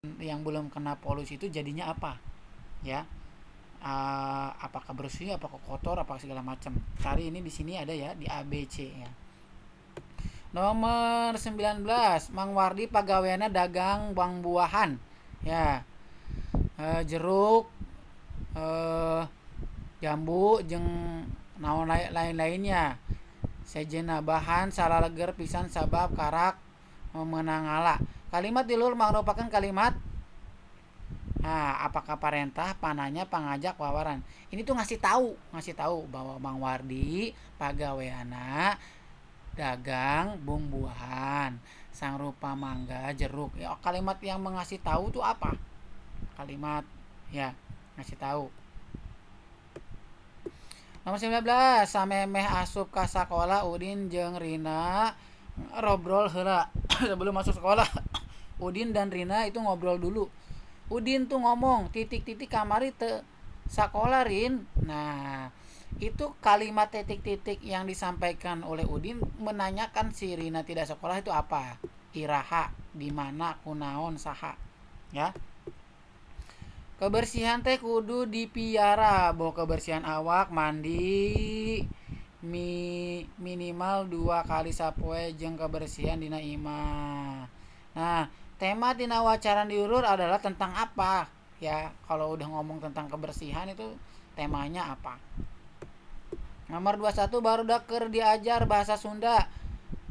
Yang belum kena polusi itu jadinya apa? Ya. Apakah bersih, apakah kotor, apakah segala macam. Cari ini di sini ada ya, di ABC ya. Nomor 19, Mang Wardi pagaweanna dagang buah-buahan. Ya. Jeruk, jambu jeung naon lain-lainnya. Sejenna bahan salaleger pisan sabab karak meunang ngala. Kalimat di luhur merupakan kalimat. Nah, apakah parentah, pananya, pangajak, wawaran? Ini tuh ngasih tahu bahwa Mang Wardi pagaweanna dagang buah-buahan, sangrupa mangga, jeruk. Ya, kalimat yang mengasih tahu tuh apa? Kalimat ya, ngasih tahu. Nomor 19, samemeh asup ka sakola, Udin jeung Rina ngobrol heula. Sebelum masuk sekolah, Udin dan Rina itu ngobrol dulu. Udin tuh ngomong, "Titik-titik kamari teu sakola, Rin." Nah, itu kalimat titik-titik yang disampaikan oleh Udin menanyakan si Rina tidak sekolah itu apa? Iraha, di mana, kunaon, saha. Ya. Kebersihan teh kudu dipiara, bahwa kebersihan awak, mandi minimal 2 kali sapoe, jeung kebersihan dina imah. Nah, tema tina wacara di luhur adalah tentang apa? Ya, kalau udah ngomong tentang kebersihan itu temanya apa? Nomor 21, barudak keur diajar bahasa Sunda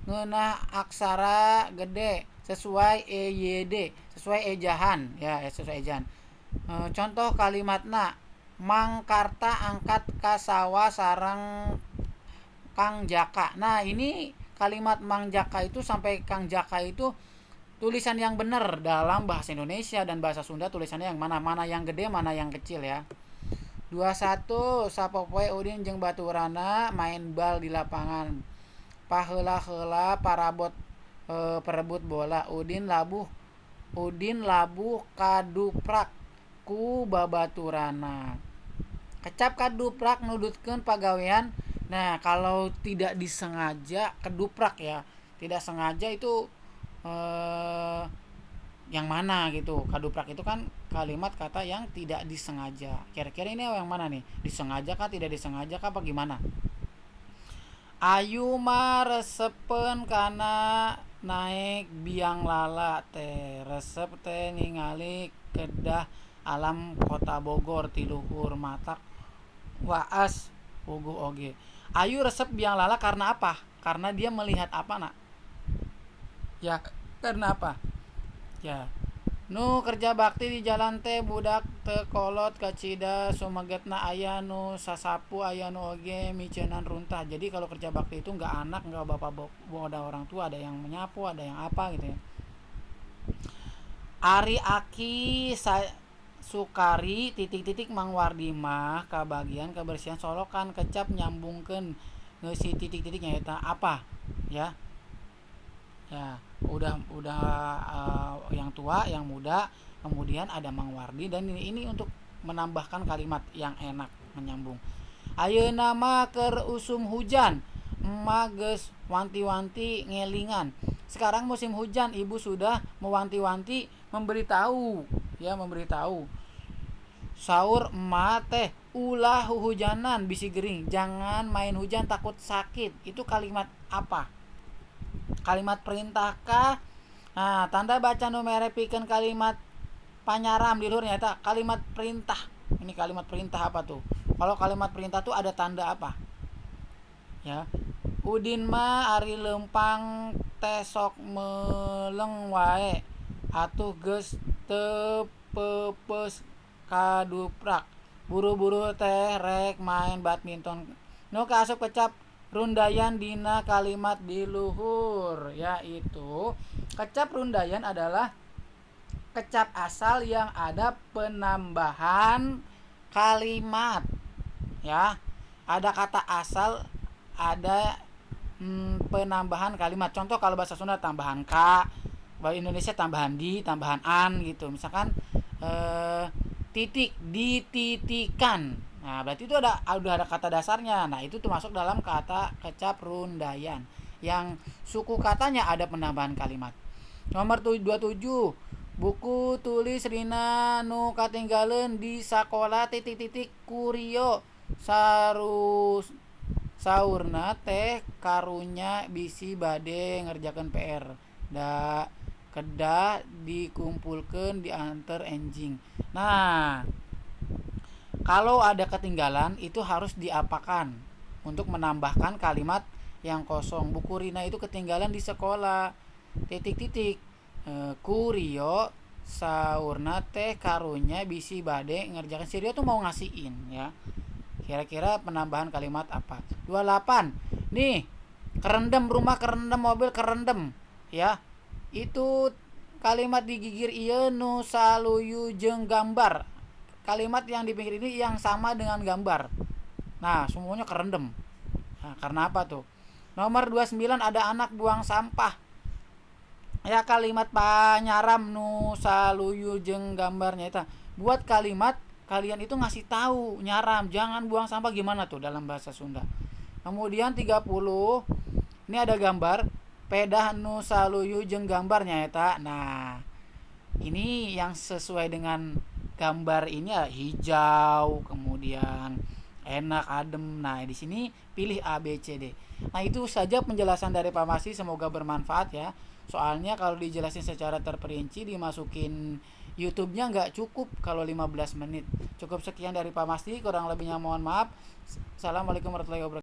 ngeunah aksara gede sesuai EYD, sesuai ejahan ya, sesuai ejahan. Contoh kalimatna, Mang Karta angkat ka sawah sareng Kang Jaka. Nah, ini kalimat Mang Jaka itu sampai Kang Jaka itu tulisan yang benar dalam bahasa Indonesia dan bahasa Sunda tulisannya yang mana? Mana yang gede, mana yang kecil ya. 21, sapopoe Udin jeung baturanna main bal di lapangan. Paheula-heula parabot perebut bola. Udin labuh kaduprak ku babaturanna. Kecap kaduprak nudutkeun pagawean. Nah, kalau tidak disengaja keduprak ya. Tidak sengaja itu yang mana gitu? Kaduprak itu kan kalimat kata yang tidak disengaja. Kira-kira ini yang mana nih? Disengaja kah, tidak disengaja kah, apa gimana? Ayu mah resepeun kana naek bianglala teh. Resep teh ningali kedah alam Kota Bogor ti luhur, matak waas puguh oge. Ayu resep bianglala karena apa? Karena dia melihat apa, Nak? Ya, karena apa? Ya. Nu kerja bakti di jalan teh budak teu kolot, kacida sumegetna, aya nu sasapu, aya nu oge miceunan runtah. Jadi kalau kerja bakti itu nggak anak, nggak bapak, ada orang tua, ada yang menyapu, ada yang apa gitu ya. Ari Aki Sukari titik-titik Mang Wardi mah kabagian kebersihan solokan. Kecap nyambungkeun ngeusi titik-titik nyaeta apa ya? Ya, udah yang tua, yang muda, kemudian ada Mang Wardi dan ini untuk menambahkan kalimat yang enak menyambung. Ayeuna mah keur usum hujan, emak geus wanti-wanti ngelingan. Sekarang musim hujan, ibu sudah mewanti-wanti, memberitahu ya, memberitahu. Saur emak teh ulah huhujanan bisi gering, jangan main hujan, takut sakit. Itu kalimat apa? Kalimat perintah kah? Nah, tanda baca nu mere pikeun kalimat panyaram di luhur nyaeta kalimat perintah. Ini kalimat perintah apa tuh? Kalau kalimat perintah tuh ada tanda apa ya? Udin mah ari leumpang teh sok meleng wae, atuh geus teu peupeus kaduprak, buru-buru teh rek main badminton. Nu kaasup kecap rundayan dina kalimat di luhur yaitu kecap rundayan adalah kecap asal yang ada penambahan kalimat ya. Ada kata asal, ada penambahan kalimat. Contoh, kalau bahasa Sunda tambahan ka, bahasa Indonesia tambahan di, tambahan an gitu. Misalkan titik dititikan. Nah, berarti itu ada udah ada kata dasarnya. Nah, itu termasuk dalam kata kecap rundayan yang suku katanya ada penambahan kalimat. Nomor 27. Buku tulis Rina nu katinggaleun di sakola titik titik ku Rio sarus saurna teh karunya bisi bade ngerjakan PR da kedah dikumpulkan diantar enjing. Nah, kalau ada ketinggalan itu harus diapakan untuk menambahkan kalimat yang kosong? Buku Rina itu ketinggalan di sekolah titik titik ku Rio saurna teh karunya bisi bade ngerjakan. Si Rio tuh mau ngasihin ya. Kira-kira penambahan kalimat apa? 28 nih, kerendam rumah, kerendam mobil, kerendam ya. Itu kalimat di gigir ieu nu saluyu jeung gambar. Kalimat yang di pinggir ini yang sama dengan gambar. Nah, semuanya kerendam. Nah, karena apa tuh? Nomor 29, ada anak buang sampah ya, kalimat panyaram nu saluyu jeung gambarnya itu. Buat kalimat, kalian itu ngasih tahu nyaram jangan buang sampah gimana tuh dalam bahasa Sunda. Kemudian 30, ini ada gambar pedah nu saluyu jeung gambarnya eta. Nah, ini yang sesuai dengan gambar ini ya, hijau, kemudian enak, adem. Nah, di sini pilih A, B, C, D. Nah, itu saja penjelasan dari Pak Masi, semoga bermanfaat ya. Soalnya kalau dijelasin secara terperinci, dimasukin YouTube-nya nggak cukup kalau 15 menit. Cukup sekian dari Pak Masti, kurang lebihnya mohon maaf. Assalamualaikum warahmatullahi wabarakatuh.